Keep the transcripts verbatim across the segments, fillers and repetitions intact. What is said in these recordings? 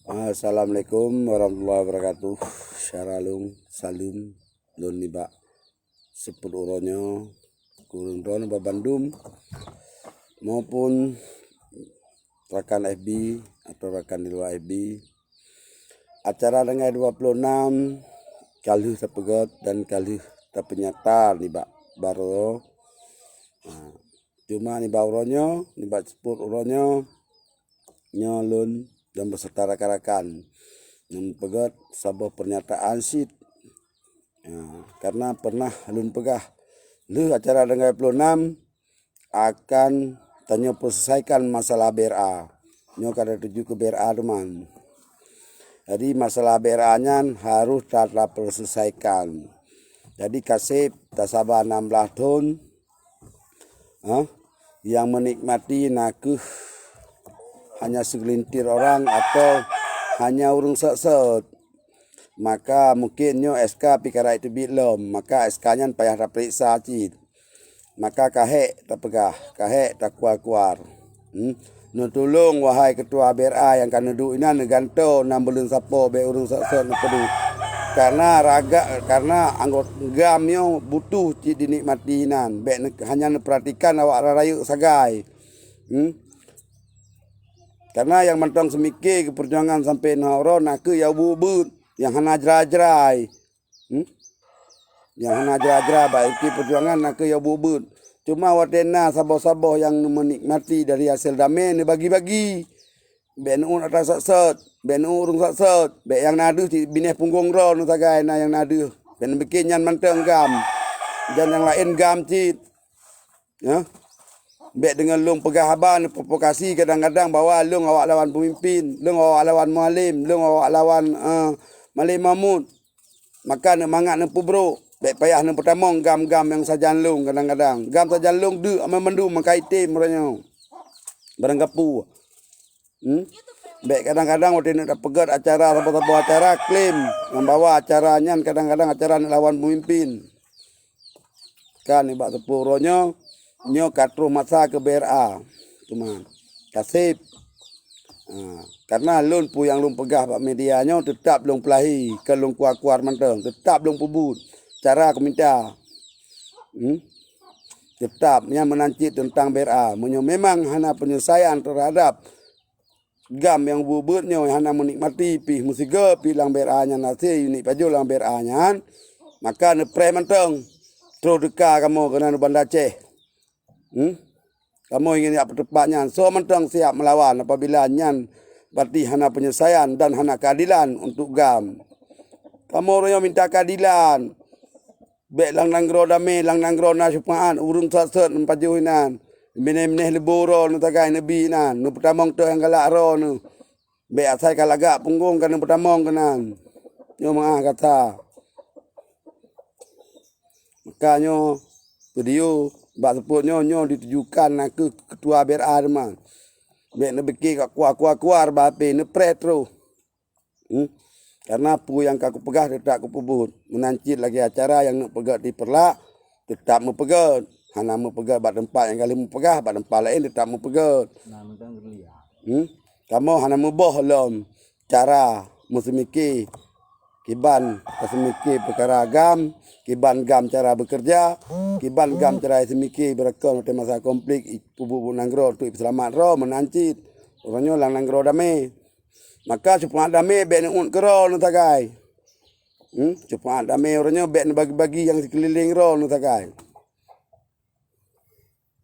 Assalamualaikum warahmatullahi wabarakatuh. Syara lôn saleuem lôn nibak seupôt uroe nyoe keu ureuëng droeneuh bandum, maupun rakan F B atau rakan di luwa F B. Acara tanggai dua puluh enam ka lheueh tapeugét dan ka lheueh tapeunyata nibak baroe. Ha, teuma nibak uroe nyoe, nibak seupôt uroe nyoe, nyoe lôn dan beserta rakan-rakan neupeugét saboh pernyataan cit. Ya, karena pernah lôn peugah, lheueh acara tanggai dua puluh enam akan tanyoe peuselesaikan masalah B R A. Nyoe ka tatuju keu B R A teuma. Jadi masalah B R A nyan harôh ta-, tapeuselesaikan. Jadi ka sép tasaba enam belas thon, ha, nyang meunikmati na kheueh hanya seugelintir orang atau hanya ureuëng sot-sot. Maka mungken nyoe S K pih ka rayeuk teubiet lom, maka S K nyan payah tapeuriksa cit. Maka ka hék tapeugah, ka hék takuar-kuar. Hmm? Neutulông, wahai keutua B R A nyang ka neuduek inan, neugantoe nam buleuen sapo bék ureuëng sot-sot neupeudeuh. Karena raga, karena anggota GAM nyoe butuh cit dinikmati inan, bék ne-, hanya neupeuratikan awak rayeuk sagai. Hmm? Karena nyang mantong seumike keu peujuangan sampoe na uroe na kheueh nyang ubeuet-ubeuet, nyang hana jrai-jrai. Hmm? Nyang hana jrai-jrai bak inti peujuangan na kheueh nyang ubeuet-ubeuet. Cuma watée na saboh-saboh nyang meunikmati dari hasé damé neubagi-bagi. Bék neuôt atra sot-sot, bék neuôt ureuëng sot-sot, bék nyang na deuh cit binéh punggong droeneuh sagai na nyang na deuh. Bék neubikin nyan mantong GAM. Dan nyang laén GAM cit. Ya. Bék deungon lôn peugah haba neuprovokasi kadang-kadang bahwa lôn awak lawan peumimpin, lôn awak lawan mualem, lôn awak lawan, eh, Malem Mahmud. Maka neumangat neupeubrok, bék payah neupeutamong GAM-GAM nyang sajan lôn kadang-kadang. GAM sajan lôn deuk amai mandum meukai tem uroe nyoe. Barang gapu. Hmm? Bék kadang-kadang watée neuk tapeugét acara saboh-saboh acara klaim nyang bahwa acara nyan kadang-kadang acara neuk lawan peumimpin. Kan nibak teupeu uroe nyoe, nyoe ka troh masa keu B R A. Teuma ka sép. Ha, karena lôn peue nyang lôn peugah bak media nyoe teutab lôn peulahi, keu lôn kuar-kuar mantong, teutab lôn peubuet cara kumita. Hmm? Teutab nyan meunan cit teuntang B R A. Meunyoe memang hana peunyeusaian teuhadab GAM nyang ubeuet-ubeuet nyoe hana meunikmati pih meusigoe pih lam B R A nyan hasé unit pajoh lam B R A nyan, maka neupreh mantong troh teuka kamoe keunan u Banda Aceh. Hmm? Kamoe ingin jak peuteupat nyan, soe mantong siap meulawan apabila nyan berarti hana peunyeusaian dan hana keuadilan untuk GAM. Kamoe uroe nyoe minta keuadilan. Bék lam nanggroe damé, lam nanggroe na syeufaat, ureuëng sot-sot neupajoh inan. Binéh-binéh leubô droeneuh sagai neubi inan, neupeutamong teuh nyang galak droeneuh. Bék asai ka lagak punggong ka neupeutamong keunan. Nyoe meuah gata. Maka nyoe video bak seupôt nyoe, nyoe ditujukan na keu keutua B R A teuma. Bék neubikin ka kuar-kuar-kuar bak H P, neupreh troh. Hmm? Karena peue nyang ka kupeugah teutab kupeubuet. Meunan cit lagée acara nyang neuk peugét di Peureulak, teutab meupeugét. Hana meupeugét bak teumpat nyang ka lheueh meupeugah, bak teumpat laén teutab meupeugét. Nah, mantong geulia. Hmm? Kamoe hana meuboh lom cara meuseumike kiban taseumike peukara GAM, kiban GAM cara beukeureuja, kiban GAM cara seumike beurakon watée masa konflik i-, peubuet-buet nanggroe untuk peuseulamat droe meunan cit. Uroe nyoe lam nanggroe damé. Maka syeufaat damé bék neuôt keu droeneuh sagai. Hmm? Syeufaat damé uroe nyoe bék neubagi-bagi nyang sikeulileng droeneuh sagai.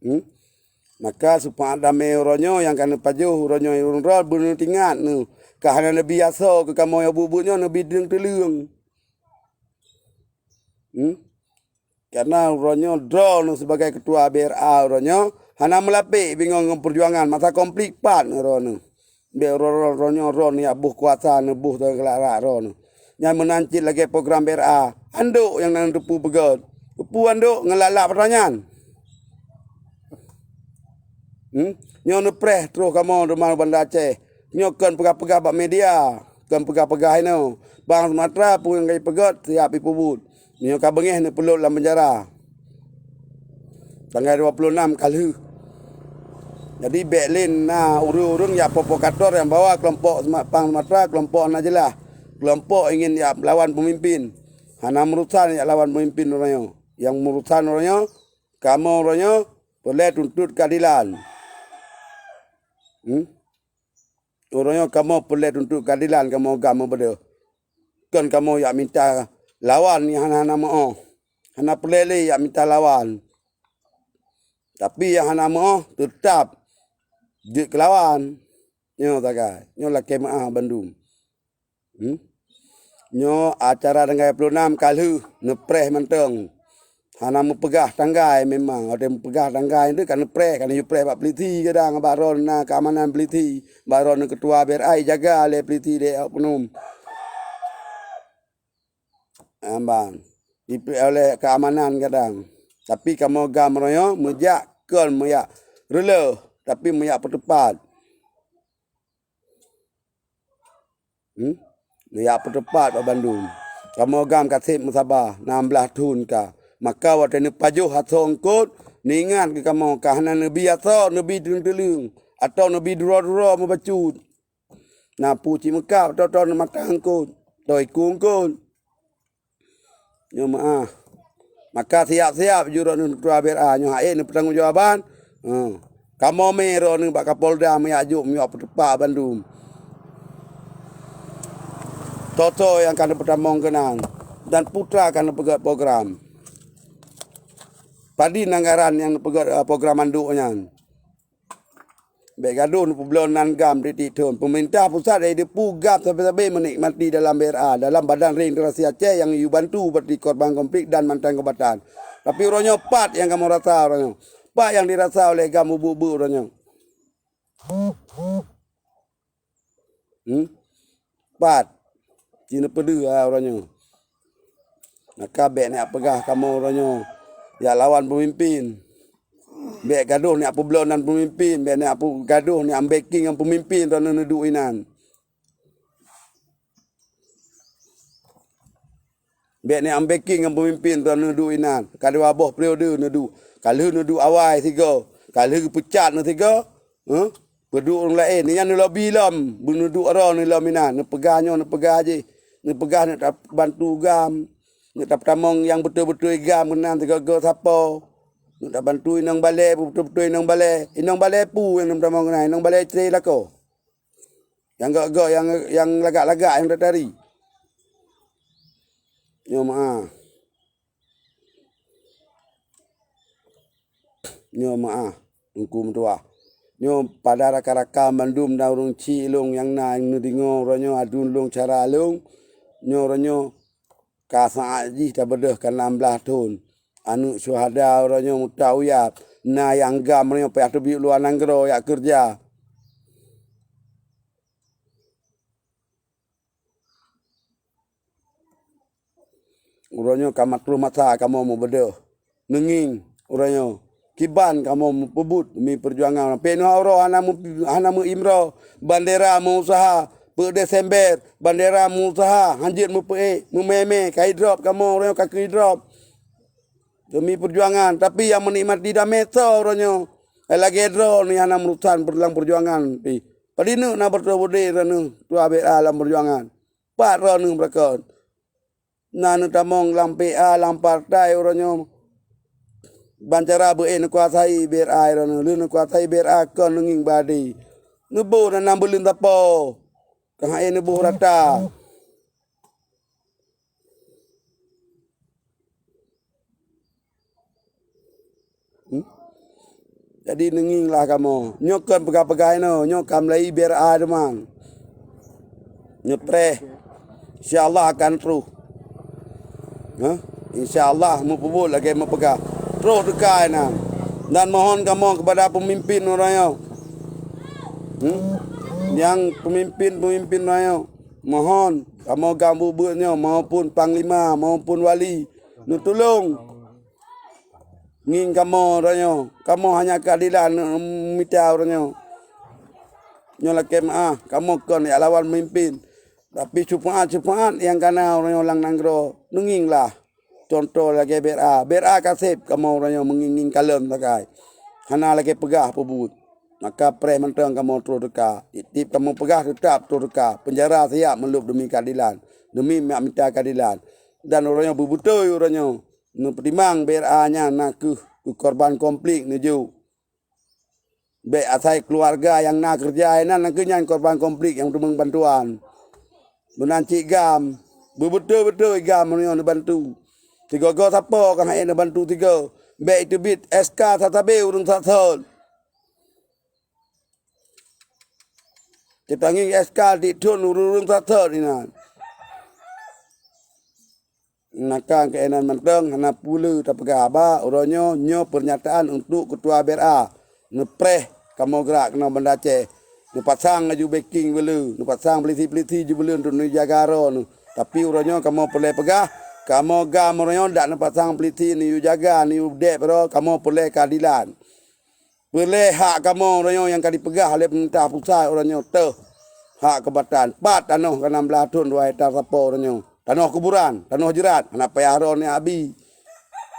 Hmm? Maka syeufaat damé uroe nyoe nyang ka neupajoh uroe nyoe ureuëng droe beuneutingat neuh ka hana neubi asoe keu kamoe nyang buet-buet nyoe neubi deung teuleueng. Hmm? Karena uroe nyoe droeneuh sibagai keutua B R A uroe nyoe hana meulapék bingung ngon peujuangan masa konflik pat uroe nyoe. Bék uroe-uroe nyoe droeneuh jak boh kuasa neuboh teuh keulara droeneuh. Nyan meunan cit lagée program B R A. Andok nyang na neuteupeue peugét. Keupeue andok ngon lak-lak peutanyan. Hmm? Nyoe neupreh troh kamoe teuma u Banda Aceh. Nyoe kon peugah-peugah bak media, kon peugah-peugah inoe. Bang Sumatra peue nyang ka jipeugét siap jipeubuet. Nyoe ka beungéh neupeulot lam penjara. Tanggai dua puluh enam ka lheueh. Jadi bék lé na ureuëng-ureuëng nyang provokator nyang bawa keulompok Suma-, pang Sumatra, keulompok hana jeulaih, keulompok ingin jak lawan peumimpin. Hana meurusan jak lawan peumimpin uroe nyoe. Nyang meurusan uroe nyoe, kamoe uroe nyoe peureulée tuntot keuadilan. Hmm? Uroe nyoe kamoe peureulée tuntot keuadilan, kamoe GAM meubeudôh. Kon kamoe jak minta lawan nyang hana-hana meuoh. Hana peureulée lé jak minta lawan. Tapi nyang hana meuoh teutab jeuet keulawan. Nyoe sagai, nyoe lakée meuáh bandum. Hmm? Nyoe acara tanggai ploh nam ka lheueh neupreh mantong. Hana meupeugah tanggai memang. Watée meupeugah tanggai nyan ka neupreh, ka neuyue preh bak peulisi kadang, bak droeneuh na keamanan peulisi, bak droeneuh keutua B R I jaga lé peulisi lé oknum. Amban. Dipreh oleh keamanan kadang. Tapi kamoe GAM uroe nyoe meujak kon meujak reulôh, tapi meujak peuteupat. Hmm? Neujak peuteupat bak bandum. Kamoe GAM ka seb meusaba, nam blaih thon ka. Maka watée neupajoh asoe eungkôt, neuingat keu kamoe ka hana neubi asoe, neubi tuleueng-tuleueng, atawa neubi duroe-duroe meubacut. Na peue cit meukab, atawa mata eungkôt, atawa iku eungkôt. Nyoe meuáh. Maka siab-siab ju droeneuh keutua B R A nyoe hase neupeutanggong jawaban. Ha. Kamoe mé droeneuh bak Kapolda meujak jok meujak peuteupat bandum. Soe-soe nyang ka neupeutamong keunan dan putra ka neupeugét program. Padum anggaran nyang neupeugét, eh, program mandum nyan. Bék gadoh neupeubloe nan GAM tieb-tieb thon. Peumeurintah pusat dari depu GAM sabe-sabe meunikmati dalam B R A, dalam Badan Regenerasi Aceh nyang yue bantu bak korban konflik dan mantan kombatan. Tapi uroe nyoe pat nyang kamoe rasa uroe nyoe? Pat nyang dirasa oleh GAM ubeut-ubeut uroe nyoe? Hmm? Pat. Ci neupeudeuh, ah, uroe nyoe. Maka bék neujak peugah kamoe uroe nyoe jak lawan peumimpin. Bék gadoh neujak peubloe nan peumimpin, bék neujak peu-, gadoh neujak backing ngon peumimpin droeneuh neuduek inan. Bék neujak backing ngon peumimpin droeneuh neuduek inan. Ka dua boh periode neuduek. Ka lheueh neuduek awai sigoe, ka lheueh geupeucat neuh sigoe. Huh? Peuduek ureuëng laén, nyan neulobi lom, beuneuduek droeneuh lom inan, neupeugah nyoe, neupeugah jih, neupeugah neuk tabantu GAM, neuk tapeutamong nyang beutôi-beutôi GAM keunan sigoe-goe sapo. Neuk tabantu inong balée, beutôi-beutôi inong balée. Inong balée peue nyang neupeutamong keunan? Inong balée cre lakoe. Nyang gok-gok, nyang, nyang lagak-lagak nyang tatari. Nyoe meuáh. Nyoe meuáh, Teungku meutuah. Nyoe pada rakan-rakan bandum dan ureuëng chik lôn nyang na neudeungoe uroe nyoe aduen lôn cara lôn. Nyoe uroe nyoe ka saát jih tabeudôh ka nam blaih thon. Aneuëk syuhada uroe nyoe meuta uyab, na nyang GAM uroe nyoe payah teubiet luwa nanggroe jak keureuja. Uroe nyoe ka meutroh masa kamoe meubeudôh. Neungieng uroe nyoe kiban kamoe meupeubuet demi peujuangan. Peunoh uroe hana meu-, hana meuimroe, bandera meu-useuha, peuet Desember, bandera meu-useuha, hanjeuet meupeuék, meumé-mé, ka idrop kamoe uroe nyoe ka keu idrop. Demi peujuangan, tapi nyang meunikmati damé soe uroe nyoe? Lagée droeneuh hana meurusan lam peujuangan pih. Padum neuk na beutôi beudé droeneuh tuha B R A lam peujuangan? Pat droeneuh beureukat? Na neutamong lam P A, lam partai uroe nyoe. Ban cara beu-ék neukuasai B R A droeneuh. Lheueh neukuasai B R A kon neungieng badi. Neuboh dan nam beuleuen sapo. Ka han ék neuboh rata. Hmm? Jadi neungieng lah kamoe. Nyoe kon peugah-peugah inoe, nyoe ka mulai B R A teuma. Nyoe preh. Insya Allah akan troh. Hah? Insya Allah meupeubuet lagée meupeugah. Troh teuka inan. Dan mohon kamoe kepada pemimpin uroe nyoe. Hmm? Nyang pemimpin-pemimpin uroe nyoe. Mohon kamoe GAM buet-buet nyoe maupun panglima maupun wali neutulông. Ngieng kamoe uroe nyoe, kamoe hanya keuadilan mita uroe nyoe. Nyoe lakée meuáh, kamoe kon jak lawan pemimpin. Tapi syufaat-syufaat nyang kana uroe nyoe lam nanggroe, neungieng lah. Cuntoh lagée B R A. B R A ka seb kamoe uroe nyoe meungieng-ngieng kalon sagai. Hana lagée peugah peubuet. Maka preh mantong kamoe troh teuka. Tiep-tiep kamoe peugah teutap troh teuka. Peunjara siap meulôb deumi keadilan, deumi mak mita keadilan. Dan uroe nyoe beubeutôi uroe nyoe neupeutimang B R A nyan na kheueh keu korban konflik neujok. Bék asai keuluwarga nyang na keureuja inan, na kheueh nyan korban konflik nyang teumeung bantuan. Meunan cit GAM, beubeutôi-beutôi GAM meunyoe neubantu. Sigoe-goe sapo ka hana neubantu sigoe. Bék teubiet S K sabe-sabe ureuëng sat-sot. Teutangieng S K di thon ureuëng-ureuëng sat-sot inan. Maka keunan mantong hana peue lé tapeugah haba uroe nyoe, nyoe peurnyataan untuk Keutua B R A. Neupreh kamoe geurak keunoe Banda Aceh. Neupasang laju backing beuleu, neupasang polisi-polisi jibeuleu untuk neujaga droeneuh. Tapi uroe nyoe kamoe peureulée peugah, kamoe GAM uroe nyoe dak neupasang polisi neuyue jaga, neuyue deb droe, kamoe peureulée keadilan. Peureulée hak kamoe uroe nyoe nyang ka jipeugah lé peumeurintah pusat uroe nyoe teuh hak keubatan. Pat tanoh ka nam blaih thon dua hektar sapo uroe nyoe. Tanoh kuburan, tanoh jeurat, hana payah droeneuh abi.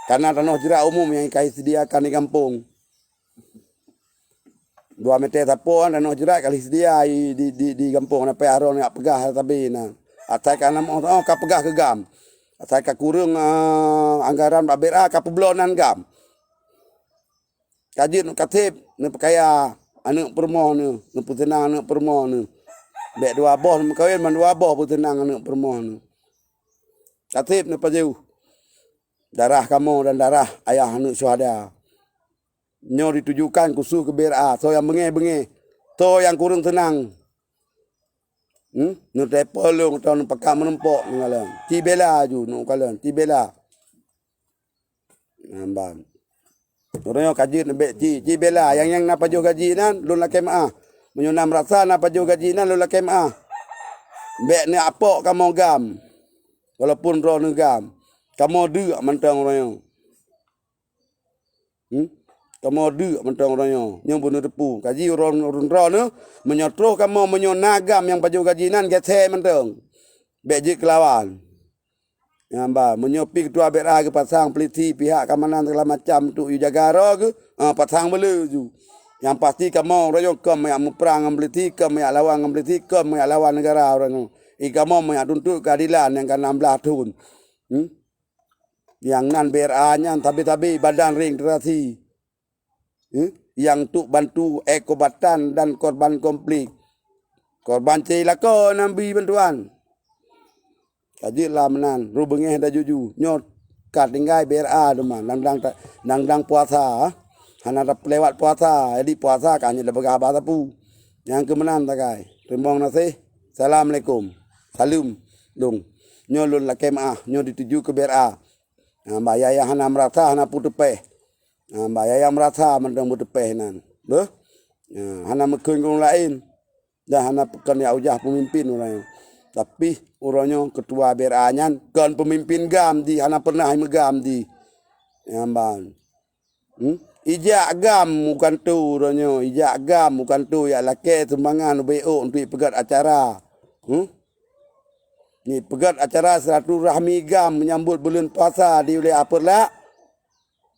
Kana tanoh jeurat umum nyang ka jiseudiakan di gampông. Dua meter sapo tanoh jeurat ka jiseudia di, di, di gampông, hana payah droeneuh peugah sabe na. Asai ka nam oh, oh, ka peugah keu GAM. Asai ka kureueng, ah, anggaran bak B R A ka peubloe nan GAM. Ka jeuet ka seb neupeukaya aneuëk peurumoh neuh, neupeuseunang aneuëk peurumoh neuh. Bék dua boh neumeukawen, ban dua boh peuseunang aneuëk peurumoh neuh. Ka seb neupajoh darah kamoe dan darah ayah aneuëk syuhada. Nyoe ditujukan khusus keu B R A, soe nyang beungéh-beungéh, soe nyang kureueng seunang. Hmm? Neuteupeu lôn atau neupakat meurumpok neukalon. Ci bela ju neukalon, ci bela. Nyan ban. Uroe nyoe ka jeuet neubek ci, ci bela. Nyang, nyang na pajoh gaji nan, lôn lakée meuáh. Meunyoe na meurasa na pajoh gaji nan, lôn lakée meuáh. Bék neuapok kamoe GAM. Walaupun droeneuh GAM. Kamoe deuk mantong uroe nyoe. Hmm? Kamoe deuk mantong uroe nyoe. Nyoe beuneuteupeu. Kaji ureuëng, ureuëng droeneuh, meunyoe troh kamoe, meunyoe na GAM nyang pajoh gaji nan, gesé mantong. Bék jeuet keulawan. Nyan ba, meunyoe pi keutua B R A geupasang polisi pihak keamanan segala macam untuk yue jaga droe geuh, ah, pasang beuleu ju. Nyang pasti kamoe uroe nyoe kon mangat muprang ngon polisi, kon mangat lawan ngon polisi, kon mangat lawan neugara uroe nyoe. I kamoe mangat tuntot keuadilan nyang ka nam blaih thon. Hmm? Nyang nan B R A nyan sabe-sabe badan registrasi. Hmm? Nyang untuk bantu ék keubatan dan korban konflik. Korban cilako nan bi bantuan. Ka jeuet lah meunan, rôh beungéh dan juju. Nyoe ka tinggai B R A teuma, dang-dang ta-, dang-dang puasa, hana lewat puasa, jadi puasa ka hana lé peugah haba sapeue. Nyang keu meunan sagai. Teurimong gaséh. Assalamualaikum. Saleuem dong. Nyoe lôn lakée meuáh, nyoe dituju keu B R A. Ha, bah yah nyang hana meurasa hana peue teupéh. Ha, bah yah nyang meurasa mantong beuteupéh nan. Beuh? Ha, hana meukheun keu ureuëng laén. Dan hana peukon jak ujah peumimpin ureuëng nyan. Tapi uroe nyoe keutua B R A nyan kon peumimpin GAM jih, hana pernah jimeugam jih. Nyan ban. Hmm? Ijak GAM u kantô uroe nyoe, ijak GAM u kantô jak lakée sumbangan ubé ôk untuk ipeugét acara. Hmm? Ipeugét acara silaturahmi GAM menyambut buleuen puasa di Ulée Apeurlak.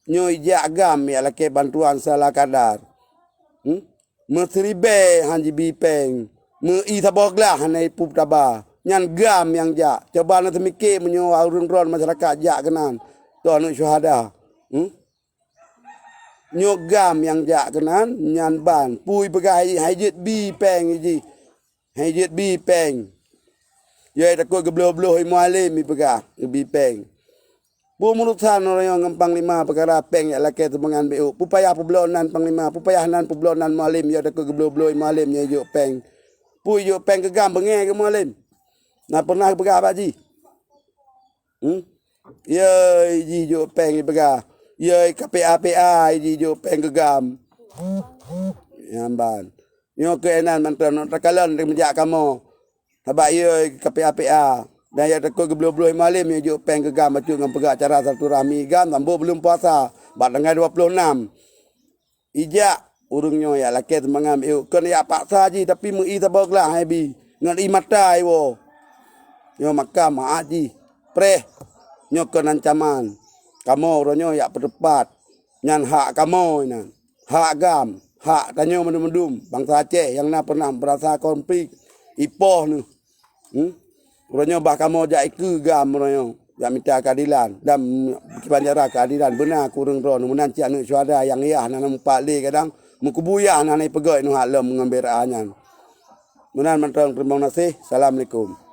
Nyoe ijak GAM jak lakée bantuan seulala kadar. Hmm? Meusiribée han jibi péng, meu-i saboh glah hana jipeue taba. Nyan GAM nyang jak. Coba na teumike meunyoe ureuëng droe masyarakat jak keunan, toh aneuëk syuhada. Hmm? Nyoe GAM nyang jak keunan, nyan ban. Peue ipeugah hai, hai jeuet bi péng jih. Hai jeuet bi péng. Yai takot geubloh-bloh i Mualem ipeugah, geubi péng. Peue meurusan uroe nyoe ngon Panglima peukara péng jak lakée sumbangan bék ôk? Peue payah peubloe nan Panglima, peue payah nan peubloe nan Mualem, yai takot geubloh-bloh i Mualem nyang jok péng. Peue jok péng keu GAM beungéh keu Mualem? Na pernah geupeugah bak jih? Hmm? Yai jih jok péng ipeugah. Yai ka P A P A jih jok péng keu GAM. Nyan ban. Nyoe keu inan mantong takalon meujak kamoe. Sabab yai ka P A P A. Dan yai takot geubloh-bloh i Mualem nyang jok péng keu GAM bacut ngon peugah acara silaturahmi GAM sambot buleuen puasa bak tanggai dua ploh nam. Ijak ureuëng nyoe jak lakée sumbangan bék ôk, kon jak paksa jih, tapi meu-i saboh glah hai bi, ngon i mata iwoe. Nyoe maka meu'ah jih, preh. Nyoe kon ancaman. Kamoe uroe nyoe jak peuteupat. Nyan hak kamoe nyan. Hak GAM. hak tanyoe mandum-mandum bansa Aceh nyang na pernah merasa konflik ipoh neuh. Hmm? Uroe nyoe bah kamoe jak ikeue GAM uroe nyoe, jak mita keadilan dan kiban jaroe keadilan. Beuna kureueng droe meunan cit aneuëk syuhada nyang yah na meupat lé kadang meukubu yah na ipeugét neuh hak lom ngon B R A nyan. Meunan mantong, teurimong gaséh. Assalamualaikum.